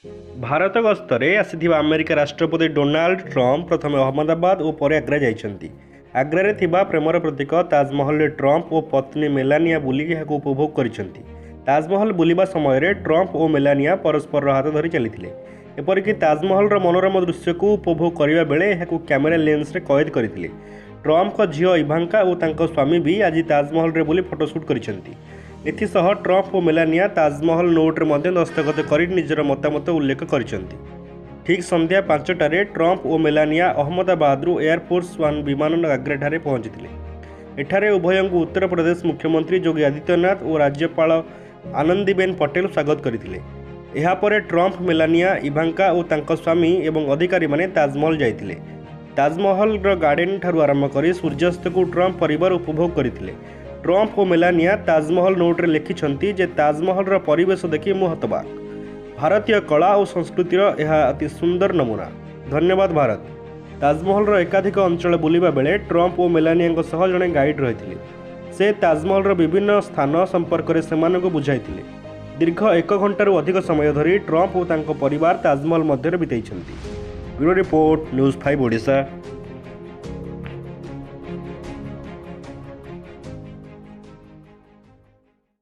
ଭାରତ ଗସ୍ତରେ ଆସିଥିବା ଆମେରିକା ରାଷ୍ଟ୍ରପତି ଡୋନାଲ୍ଡ ଟ୍ରମ୍ପ ପ୍ରଥମେ ଅହମ୍ମଦାବାଦ ଓ ପରେ ଆଗ୍ରା ଯାଇଛନ୍ତି। ଆଗ୍ରାରେ ଥିବା ପ୍ରେମର ପ୍ରତୀକ ତାଜମହଲରେ ଟ୍ରମ୍ପ ଓ ପତ୍ନୀ ମେଲାନିଆ ବୁଲି ଏହାକୁ ଉପଭୋଗ କରିଛନ୍ତି। ତାଜମହଲ ବୁଲିବା ସମୟରେ ଟ୍ରମ୍ପ ଓ ମେଲାନିଆ ପରସ୍ପରର ହାତ ଧରି ଚାଲିଥିଲେ। ଏପରିକି ତାଜମହଲର ମନୋରମ ଦୃଶ୍ୟକୁ ଉପଭୋଗ କରିବା ବେଳେ ଏହାକୁ କ୍ୟାମେରା ଲେନ୍ସରେ କଏଦ କରିଥିଲେ। ଟ୍ରମ୍ପଙ୍କ ଝିଅ ଇଭାଙ୍କା ଓ ତାଙ୍କ ସ୍ୱାମୀ ବି ଆଜି ତାଜମହଲରେ ବୁଲି ଫଟୋସୁଟ୍ କରିଛନ୍ତି। ଏଥିସହ ଟ୍ରମ୍ପ ଓ ମେଲାନିଆ ତାଜମହଲ ନୋଟ୍ରେ ମଧ୍ୟ ଦସ୍ତଖତ କରି ନିଜର ମତାମତ ଉଲ୍ଲେଖ କରିଛନ୍ତି। ଠିକ୍ ସନ୍ଧ୍ୟା 5ଟାରେ ଟ୍ରମ୍ପ ଓ ମେଲାନିଆ ଅହମ୍ମଦାବାଦରୁ ଏୟାରଫୋର୍ସ ୱାନ୍ ବିମାନ ଆଗ୍ରାଠାରେ ପହଞ୍ଚିଥିଲେ। ଏଠାରେ ଉଭୟଙ୍କୁ ଉତ୍ତରପ୍ରଦେଶ ମୁଖ୍ୟମନ୍ତ୍ରୀ ଯୋଗୀ ଆଦିତ୍ୟନାଥ ଓ ରାଜ୍ୟପାଳ ଆନନ୍ଦିବେନ ପଟେଲ ସ୍ୱାଗତ କରିଥିଲେ। ଏହାପରେ ଟ୍ରମ୍ପ, ମେଲାନିଆ, ଇଭାଙ୍କା ଓ ତାଙ୍କ ସ୍ୱାମୀ ଏବଂ ଅଧିକାରୀମାନେ ତାଜମହଲ ଯାଇଥିଲେ। ତାଜମହଲର ଗାର୍ଡେନ ଠାରୁ ଆରମ୍ଭ କରି ସୂର୍ଯ୍ୟାସ୍ତକୁ ଟ୍ରମ୍ପ ପରିବାର ଉପଭୋଗ କରିଥିଲେ। ଟ୍ରମ୍ପ ଓ ମେଲାନିଆ ତାଜମହଲ ନୋଟ୍ରେ ଲେଖିଛନ୍ତି ଯେ ତାଜମହଲର ପରିବେଶ ଦେଖି ମୁଁ ହତବାକ୍। ଭାରତୀୟ କଳା ଓ ସଂସ୍କୃତିର ଏହା ଅତି ସୁନ୍ଦର ନମୁନା। ଧନ୍ୟବାଦ ଭାରତ। ତାଜମହଲର ଏକାଧିକ ଅଞ୍ଚଳ ବୁଲିବା ବେଳେ ଟ୍ରମ୍ପ ଓ ମେଲାନିଆଙ୍କ ସହ ଜଣେ ଗାଇଡ୍ ରହିଥିଲେ। ସେ ତାଜମହଲର ବିଭିନ୍ନ ସ୍ଥାନ ସମ୍ପର୍କରେ ସେମାନଙ୍କୁ ବୁଝାଇଥିଲେ। ଦୀର୍ଘ 1 ଘଣ୍ଟାରୁ ଅଧିକ ସମୟ ଧରି ଟ୍ରମ୍ପ ଓ ତାଙ୍କ ପରିବାର ତାଜମହଲ ମଧ୍ୟରେ ବିତାଇଛନ୍ତି। Bureau report, news 5 Odisha.